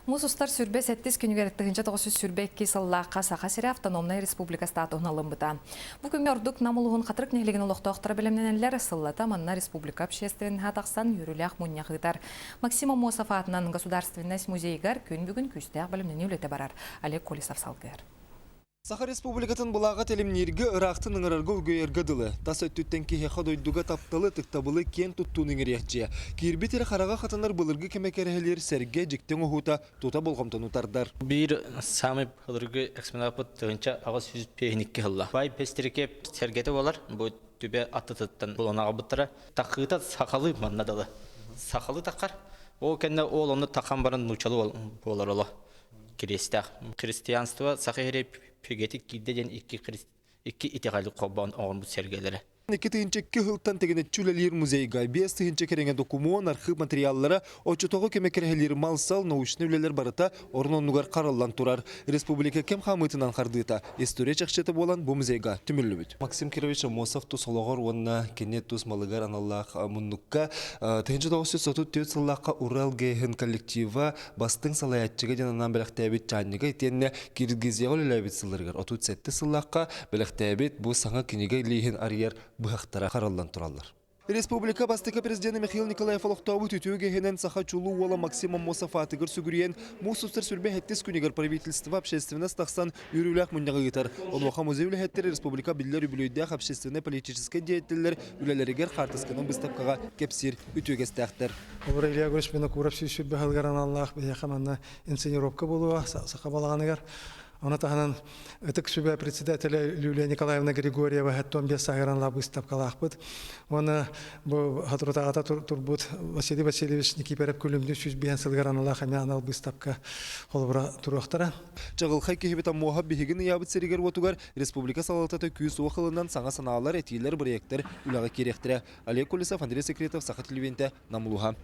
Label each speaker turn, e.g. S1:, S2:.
S1: Муус устар 27 күнүгэр 1922 сыллаахха Саха сирэ автономнай республика статуһун ылыммыта. Бу күҥҥэ ордук Нам улууһун Хатырык нэһилиэгин олохтоохторо бэлэмнэнэллэр, сыллата манна республика общественноһа тахсан үөрүүлээх мунньах ыытар. Максим Аммосов аатынан Государственность музейыгар күн бүгүн күүстээх бэлэмнэнии үлэтэ барар. Олег Колесов салгыар.
S2: Саха Республикатын былааҕа тэлимнииргэ, ыраахтан ыҥырарга угуйарга дылы, тас өттүттэн киһиэхэ дойдуга тапталы, ытыктабылы киэн туттууну иҥэриэхчэ. Киирбит эрэ хараҕа хатанар былыргы кэмэ кэрэһэлиир сэргэ дьикти оҥоһуута тута болҕомтону тардар.
S3: Биир саамай былыргы экспонаппыт 1852 сылла. Бай Пестерикеп сэргэтэ буолар. Бу түбэ аттытыттан булан аҕалбыттара. Тахыыта сахалыы манна дылы. Сахалыы таххар. Ол кэннэ ол онно тахан баран нууччалыы буолар оло. Кириэстээх. Христианство саха иһирэй пигэтик киирдэ диэн икки христ икки итэҕэли холбоон оҥорбут сэргэлэрэ.
S2: 2002 сылтан тигинэччи үлэлиир музейга 5000 кэриҥэ докумуон, архыып материаллара, оччотооҕу кэмэ кэрэһэлиир мал-сал, научнай үлэлэр барыта орун-оннугар хараллан турар. Республика кэм хаамыытынан хардыыта история чахчыта буолан бу музейга түмүллүбүт. Максим Кирович Аммосов тус олоҕор уонна кини тус малыгар аналлаах муннукка 1934 сыллаахха Урал ГЭХин коллектива бастыҥ салайааччыга диэн анаан бэлэхтээбит чаанньыга итиэннэ Киргизияҕа үлэлээбит сылларыгар 37 сыллаахха бэлэхтээбит бу саҥа кинигэ илииһин арыйар быһахтара хараллан тураллар. Республика бастакы президенэ Михаил Николаев олохтообут үтүө үгэһинэн саха чулуу уола Максим Аммосов аатыгар сүгүрүйэн муус устар 27 күнүгэр правительство общественность тахсан үөрүүлээх мунньаҕы ыытар. Онуоха музей үлэһиттэрэ республика биллэр үбүлүөйдээх общественнай-политическай деятеллэр үлэлэригэр хаартысканан быыстапкаҕа кэпсиир үтүөгэстээхтэр.
S4: Холобура, Илья Егорович Винокуров сүүс баһылыгар аналлаах биһиэхэ манна инсценировка буолуо саха балаҕаныгар. Ону таһынан Ытык Сүбэ председателэ Люлия Николаевна Григорьева 75 сааһыгар быыстапкалаахпыт. Уонна бу соторутааҕыта турбут Василий Васильевич Никифоров күлүмнүү 105 сылыгар аналлаах эмиэ анал быыстапка холобура туруохтара.
S2: Чаҕылхай киһибит Аммоһа биһигин ыйаабыт сиригэр-уотугар республика салалтата күүс-уох ылынан саҥа санаалар, этиилэр, бырайыактар үлэҕэ киириэхтэрэ. Олег Колесов, Андрей Секретов, Саха телевидениетэ, Нам улууһа.